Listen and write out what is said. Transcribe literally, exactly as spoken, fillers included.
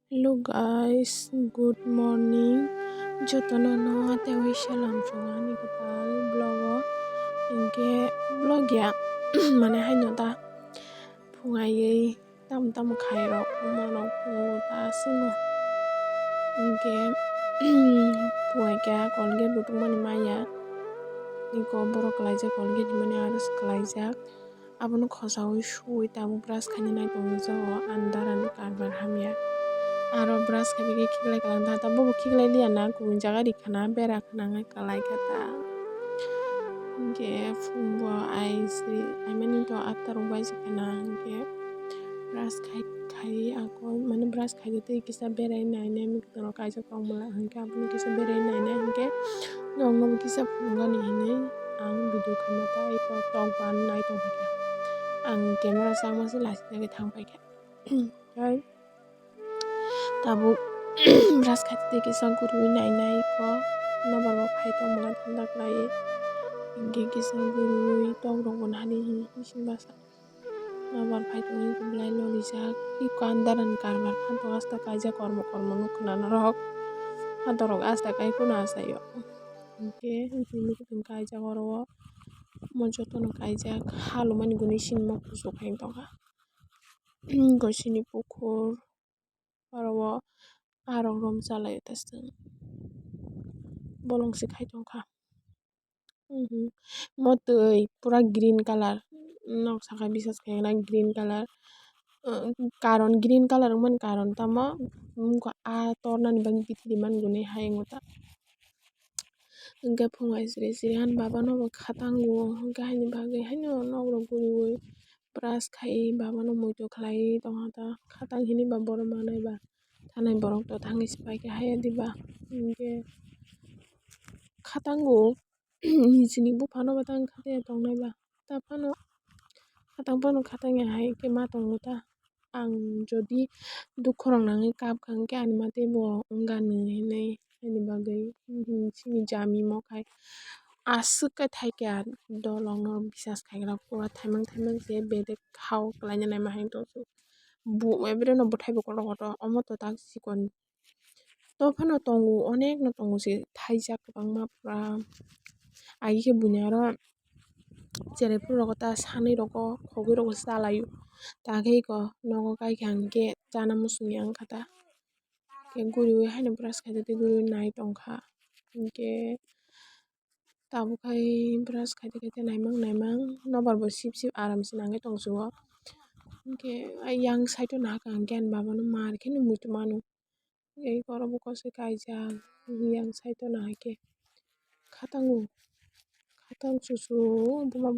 Hello guys, good morning. Jotono no tewi salam chwng ani kwtal vlog o. Hinkhe vlog ya mane haino ta phungai tamo tamo khairok omo rok phungo ta aswkno. Hinkhe phungai kha Colgate bo tongmani maya. Iko borok kwlaijak Colgate hinmani aro se kwlaijak. Abono khosaui suui tabuk brush khaina nai tongo jago andar ani karbar hamya. Aro brush khaibai khe khiklai kwlangkha ta, bobo khiklai liya na, kubun jaga ri khana bera khana wngkha kwlai kha ta. Hinkhe phungbo ai sri, ai mani to after rok bai se khana hinkhe brush khai, khai ako mane brush khaida tei kisa berai nai nai. Norok kaijak tongmani hinkhe abono kisa berai nainai hinkhe norokno bo kisa phunukgani hinwi ang video khaima ta eko tok ban nai tongkha khe ang camera changma se lachijagwi thangpaikha. Tei tabuk brush khaitwi kisa guriui nainai eko nobar bo khai tongmani thangda khlaiwi hinkhe kisa guriui tok rok bo nani hinwi simi basa. Nobar phai tongwi belai lorijak. Iko andaran karbar phantok asta kaijak kormo kormo nuk khna norok. Phantok rok asta kai phano achaio. Hinkhe bini kiting kaijak oro o. Omo jotono kaijak halumani gwnwi sinimo kuchuk hai tongkha. Gosini pukhur. Oro o arok rom chalaio ta chwng bolong se khai tongkha. Omo twi pura green colour nok saka bisas khai green colour karon green colour wngmani karon tamo wngkha ah tornani bagwi bithi rimani gwnwi hai wngkha ta. Hinkhe phungai siri siri ani babano bo khatango hinkhe haini bagwi haino nok rok guriui brush khai babano muitu khlaiwi tongkha ta khatang hini ba bohrok manai ba thanai borok to thangwi se paikha haya diba hinkhe khatango nijini buphano bo tang khataiya tongnai ba ta phano khatang phano khatangya hai khe ma tongo ta. Ang jodi dukhu rok nangwi kap kha hinkhe ani ma teibo wngani hinwi haini bagwi chini jami mo khai aswk khe thaikhe dolong no bisas khaigra pura thaimang thaimang se bedek hao kwlaina naima hai tongsu. Bo ebreno bwthai bo kotor kotor omo to tak chikon to phano tongo onek no tongo se thaijak kwbangma pura agi khe buini aro. Cherai phuru rogo ta sanwi rogo khogwi rogo chalaio ta khe eko nogo kaikha hinkhe chana muchungya wngkha ta. Khe guriui haino brush khaida tei guriui nai tongkha hinkhe tabuk khai brush khaida khe naimang naimang nobar bo sip sip aram se nangwi tongsugo. Hinkhe yang side o nahakha hinkhe ani baba no mar khe muitu mano. Eko oro bwkha se kaijak yang side o nahaikhe khatango khatang chuchu buma.